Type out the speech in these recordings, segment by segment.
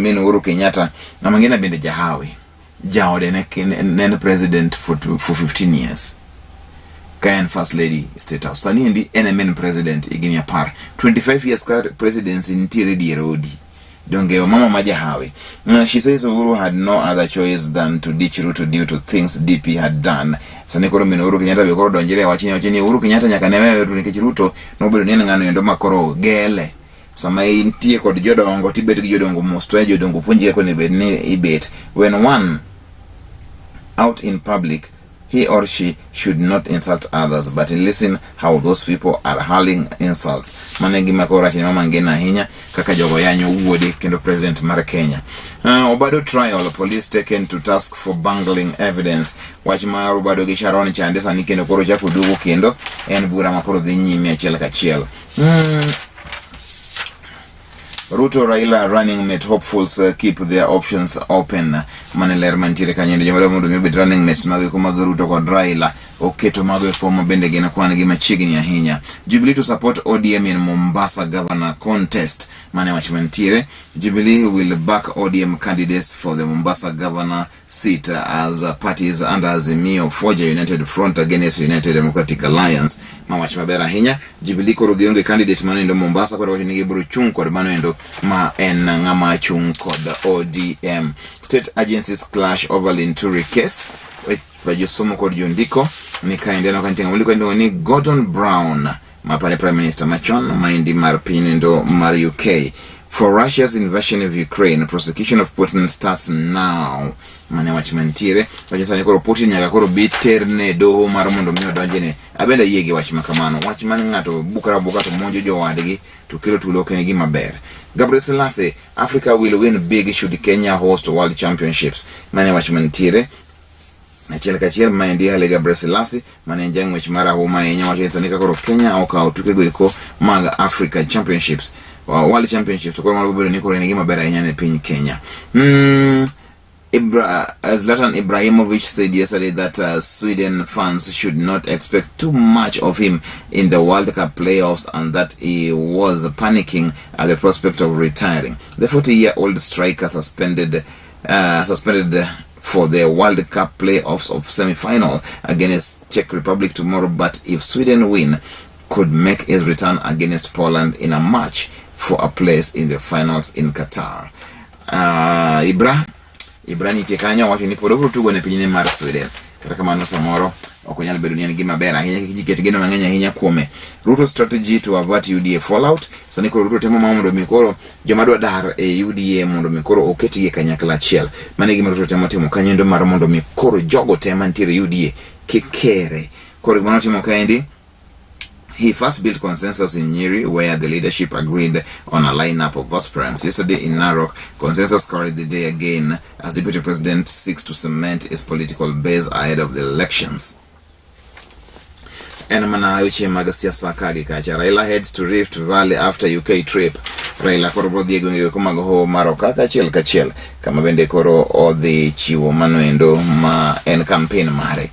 min Uhuru Kenyatta Mama Ngina bende jahawi. Jaode ne en president for 15 years. Ka en first lady State House. Sani endi en e main president higni 10. 25 years ka presidency nitiere dier odi. Donge mama ma jahawi. She says Uhuru had no other choice than to ditch Ruto due to things DP had done. Sani koro min Uhuru Kenyatta be koro donjre e wachni, wacho ni Uhuru Kenyatta nyaka ne wewe Ruto nikech Ruto nobedo ni en ng'ano endo ma koro gele. Sama intie kod jodongo tibet gi jodongo mos to jodongo puonji kaka onego bed ni ibet. When one out in public, he or she should not insult others, but listen how those people are hurling insults. Mano e gima koro wachne Mama Ngina ahinya kaka jogo yanyo wuode kendo president mar Kenya. Obado trial, police taken to task for bungling evidence. Wach mar Obado gi Sharon chande sani kendo koro chako duogo kendo en bura ma koro dhi nyime achiel kachiel. Ruto Raila running mate hopefuls keep their options open. Mane ler mantiere kanyo endo joma dwa mondo mi obed running mates mag eko mag Ruto kod Raila oketo mago eko ma bende gin kwan gi machiegni ahinya. Jubilee to support ODM in Mombasa governor contest. Mane wach mantiere. Jubilee will back ODM candidates for the Mombasa governor seat as parties under Azimio forge a united front against United Democratic Alliance. Ma wach maber ahinya. Jubilee koro gionge candidate mano endo Mombasa, koro wacho ni gibiro chung' kod mano endo ma en ng'ama chung' kod ODM. State agencies clash over Linturi case. Wech josomo kod jondiko ni kaendi aneno ka nitie ng'ama ondiko ni Gordon Brown ma pane Prime Minister machon maendi mar piny endo mar UK. For Russia's invasion of Ukraine, prosecution of Putin starts now. Mane wach mantiere. Wacho sani koro Putin nyaka koro bi terne doho mar mondo mi odonjne. Abende ayie gi wach ma kamano. Wach man ng'ato bukra buka to monjo jowadgi to kelo tulo ok en gima ber. Gabriel Selassie, Africa will win big should Kenya host World Championships. Mane wach mantiere. Achiel kachiel maendi Haile Gebrselassie mane en jang'wech marahuma ahinya wacho ni sani ka koro Kenya okawo tukego eko mag Africa Championships, World Championships, to koro mano bedo ni koro en gima ber ahinya ne piny Kenya. Zlatan Ibrahimovic said yesterday that Sweden fans should not expect too much of him in the World Cup playoffs and that he was panicking at the prospect of retiring. The 40-year-old striker suspended for the World Cup playoffs of semi-final against Czech Republic tomorrow, but if Sweden win, could make his return against Poland in a match for a place in the finals in Qatar. Ibra nitie kanyo wacho ni pod obiro tugo ne pinyne mar Sweden. Kata kamano samoro ok onyal bedo ni en gima ber ahinya, kik ji ket geno mang'eny ahinya kuome. Ruto strategy to avert UDA fallout. Sani koro Ruto temo ma mondo mi koro joma dwa dar e UDA mondo mi koro oketgi e kanyakla achiel. Mano e gima Ruto temo timo kanyo endo mar mondo mi koro jogo te mantiere e UDA kik kere. Koro gima notimo kaendi, he first built consensus in Nyeri, where the leadership agreed on a lineup of aspirants. Yesterday in Narok, consensus carried the day again as Deputy President seeks to cement his political base ahead of the elections. En mana weche mag siasa ka gi kacha. Raila heads to Rift Valley after UK trip. Raila koro biro dhi e gwenge eko mag Hoho mar Okak achiel kachiel, kama bende koro odhi chiwo mano endo ma en campaign mare.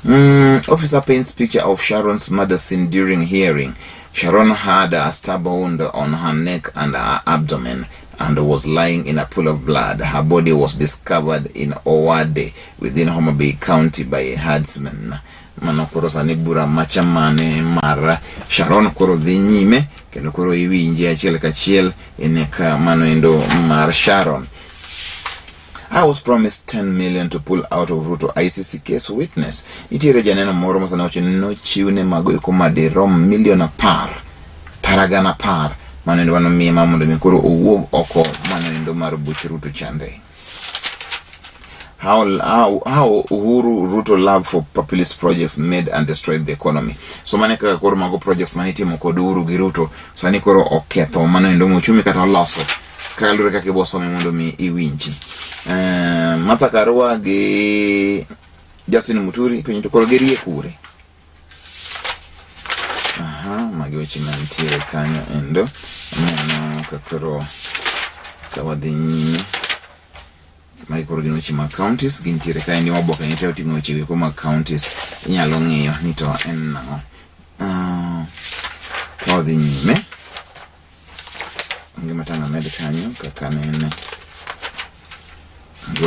Officer paints picture of Sharon's murder scene during hearing. Sharon had a stab wound on her neck and her abdomen and was lying in a pool of blood. Her body was discovered in Owade within Homa Bay County by a herdsman. Mano koro sani bura macha mane mar Sharon koro dhi nyime kendo koro iwinje achiel kachiel e nek mano endo mar Sharon. I was promised 10 million to pull out of Ruto ICC case witness. Nitiere janeno moro masana wacho ni nochiwne mago eko madirom milion 10, tara 10,000 mano endo manomiye ma mondo mi koro owuog oko mano endo mar buch Ruto chande. How Uhuru Ruto love for populist projects made and destroyed the economy. So mane kaka koro mago projects manitimo kod Uhuru gi Ruto sani koro oketho mano endo uchumi kata oloso kaluwore kaka ibo some mondo mi iwinji. Martha Karua gi Justin Muturi piny to koro girie kure. Aha, magi weche mantiere kanyo endo. Aneno ka koro ka wadhi nyime. Magi koro gin weche mag counties gintiere kaendi oboke ni te oting'o weche go mag counties inyalo ng'iyo ni to en nang'o. Ka wadhi nyime, onge matang' amed kanyo kaka nene.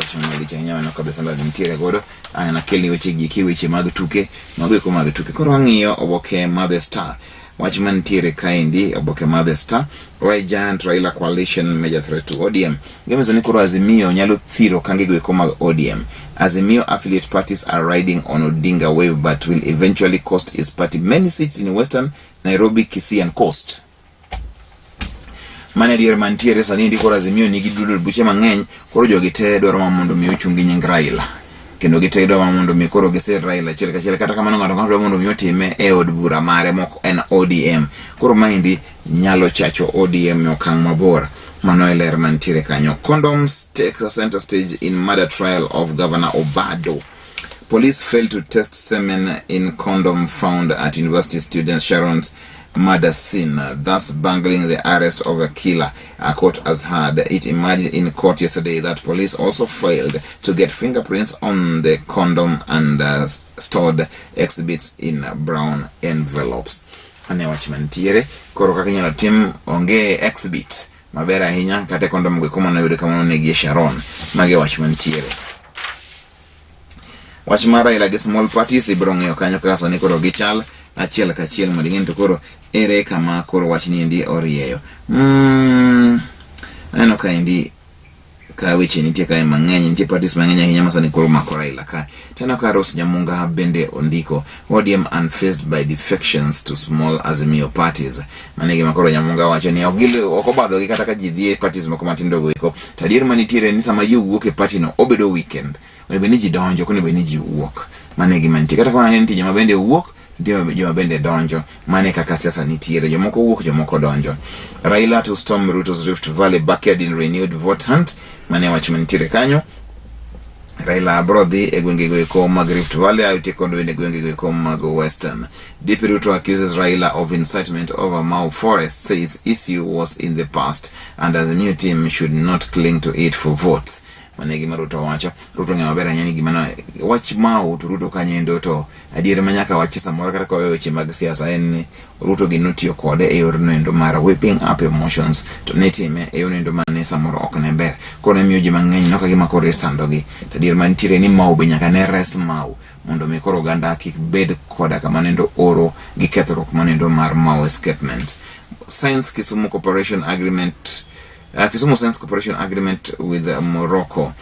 Wach malich ahinya mano kabisa ma nitiere godo. An akelni weche gi eki weche mag tuke, mago eko mag tuke. Koro wang'iyo oboke mar The Star. Wach mantiere kaendi oboke mar The Star, Why Giant Raila Coalition Major Threat to ODM. Gimiso ni koro Azimio nyalo thiro okangego eko mag ODM. Azimio affiliate parties are riding on Odinga wave but will eventually cost his party many seats in Western, Nairobi, Kisii and Coast. Mano adier mantiere sani endi koro Azimio nigi duol od buche mang'eny koro jogi te dwaro ma mondo mi ochung gi nying Raila kendo gite dwaro ma mondo mi koro gisir Raila achiel kachiel kata kamano ng'ato ng'ato dwaro mondo mi otime e od bura mare mok en ODM koro maendi nyalo chacho ODM e okang' mabor mano e ler mantiere kanyo condoms take center stage in murder trial of Governor Obado Police failed to test semen in condom found at university student Sharon's murder scene, thus bungling the arrest of a killer. A court has heard. It emerged in court yesterday that police also failed to get fingerprints on the condom and stored exhibits in brown envelopes. Ane wach mantiere koro kaka inyalo tim onge exhibit maber ahinya kata kondom go eko mane oyud kama nonegie Sharon. Magi e wach mantiere. Wach mar Raila gi small parties ibiro ng'iyo kanyo kaka sani koro gichal achiel kachiel mondo ing'e ni to koro ere kama koro wach ni endi orieyo. Aneno ka endi ka weche nitie kae mang'eny, nitie parties mang'eny ahinya ma sani koro mako Raila ka. Taneno ka Rose Nyamunga bende ondiko ODM unfazed by defections to small Azimio parties. Mano e gima koro Nyamunga wacho ni ok ok obadhogi kata ka ji dhi e parties moko matindo go eko. To adier manitiere ni sama ji wuok e party no obedo weekend. Onego bed ni ji donjo, ok onego bed ni ji wuok. Mano e gima nitie. Kata kamano ang'e ni nitie joma bende wuok, nitie joma bende donjo. Mano e kaka siasa nitiere. Jomoko wuok, jomoko donjo. Raila to storm Ruto's Rift Valley backyard in renewed vote hunt. Mano e wach manitiere kanyo. Raila bro dhi e gwengego eko mag Rift Valley ayotie kod bende gwengego eko mag Western. DP Ruto accuses Raila of incitement over Mau Forest, says issue was in the past and Azimio team should not cling to it for votes. Mano e gima Ruto wacho. Ruto ng'eyo maber ahinya ni gima no wach Mau to Ruto kanyo endo to adier ma nyaka wachi samoro kata koweyo weche mag siasa en ni Ruto gi notiyo kode e yorno endo mar whipping up emotions to ne time e yorno endo mane samoro ok ne ber. Koro ne miyo ji mang'eny no ka gima koro isandogi. To adier mantiere ni Mau be nyaka ne res Mau mondo mi koro oganda kik bed koda kama nendo oro gi kethruok manendo mar Mau escapement. Science Kisumu Corporation Agreement Kisumu Science Corporation Agreement with Morocco.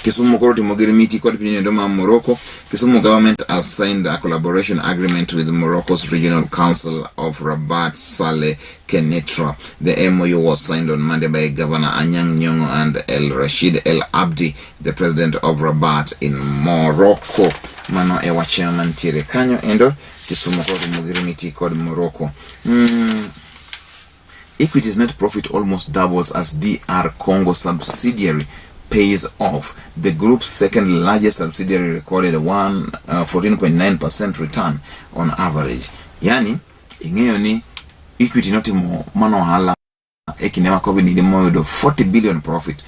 Kisumu koro timo girmiti kod piny endo mar Morocco. Kisumu government has signed a collaboration agreement with Morocco's Regional Council of Rabat Saleh Kenitra. The MOU was signed on Monday by Governor Anyang' Nyong'o and El Rashid El Abdi, the president of Rabat in Morocco. Mano e wach mantiere kanyo endo. Kisumu koro timo girmiti kod Morocco. Equity's net profit almost doubles as DR Congo subsidiary pays off. The group's second largest subsidiary recorded a 14.9% return on average. Yani, ing'eyo ni Equity notimo mano ohala e kinde ma Covid ni moyudo 40 billion profit.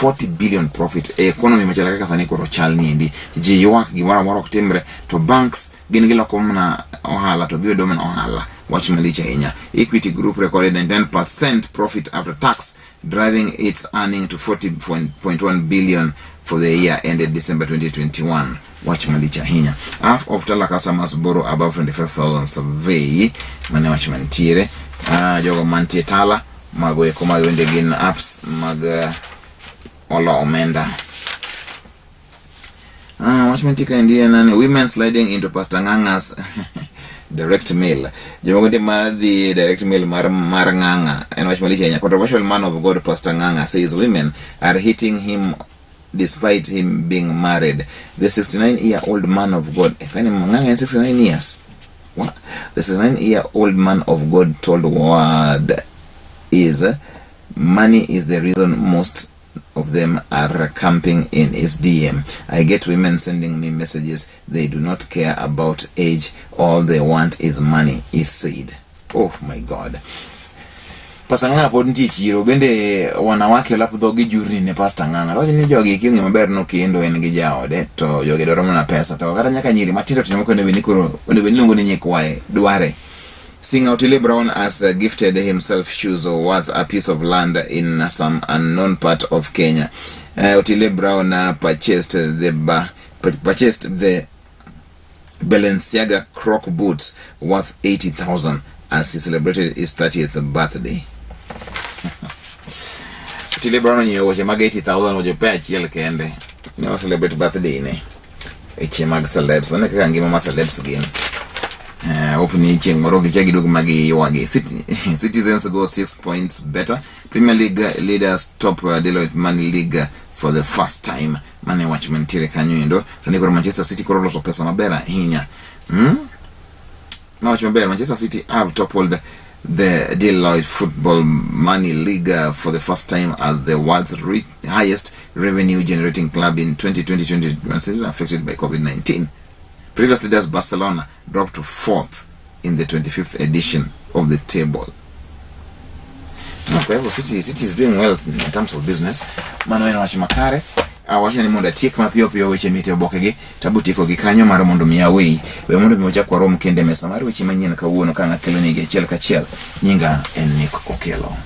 40 billion profit e economy machal kaka sani koro chal ni endi. Ji ywak gimoro amora ok timre to banks gin giloko mana ohala to giyudo mana ohala. Wach malich ahinya. Equity Group recorded 99% profit after tax, driving its earning to 40.1 billion for the year ended December 2021. Wach malich ahinya. Half of Tala customers borrow above 25,000 survey. Mane wach mantiere. Jogo mantie Tala mago eko mag bende gin apps mag olo omenda. Wach mantie kaendi en ni women sliding into Pastor Ng'ang'a's direct mail. Jomoko nitie ma dhi direct mail mar Ng'ang'a. En wach malich ahinya. Controversial man of God Pastor Ng'ang'a says women are hitting him despite him being married. The 69-year-old man of God, if any Ng'ang'a en 69 years. What? The 69-year-old man of God told Word is money is the reason most of them are camping in his DM. I get women sending me messages. They do not care about age. All they want is money, he said. Oh my God. Pastor Ng'ang'a pod nitie e chiro bende wanawake lap dhogi jurni ne Pastor Ng'ang'a. To ni jogi king'e maber no kendo en gi jaode to jogi dwaro mana pesa to kata nyaka nyiri matindo tindo moko onego bed ni koro onego bed ni luongo ni nyikwaye dware. Singer Otile Brown has gifted himself shoes worth a piece of land in some unknown part of Kenya. Otile Brown purchased the Balenciaga Croc boots worth 80,000 as he celebrated his 30th birthday. Otile Brown onyiewo wuoche mag 80,000, wuoche pe achiel kende. Ne o celebrate birthday ne. Weche mag celebs, wane kaka ngima ma celebs gin. Hope ni chieng' moro gichak giduog ma giywagi. Citizens go 6 points better. Premier League leaders top Deloitte Money League for the first time. Mane wach mantiere kanyo endo. Sani koro Manchester City koro loso pesa maber ahinya. Ma wach maber, Manchester City have toppled the Deloitte Football Money League for the first time as the world's highest revenue generating club in 2020-2021 season affected by COVID-19. Previous leaders Barcelona dropped to fourth in the 25th edition of the table. No, kwa hivyo City is doing well in terms of business. Mano en wach makare. Awacho ni mondo atiek mapiyo piyo weche mite obokegi tabo tieko gi kanyo mar mondo mi aweyi we mondo mi wachak warom kendo e mesa mar weche manyien kawuono ka ng'akelo nigi achiel kachiel. Nyinga en Nick Okelo.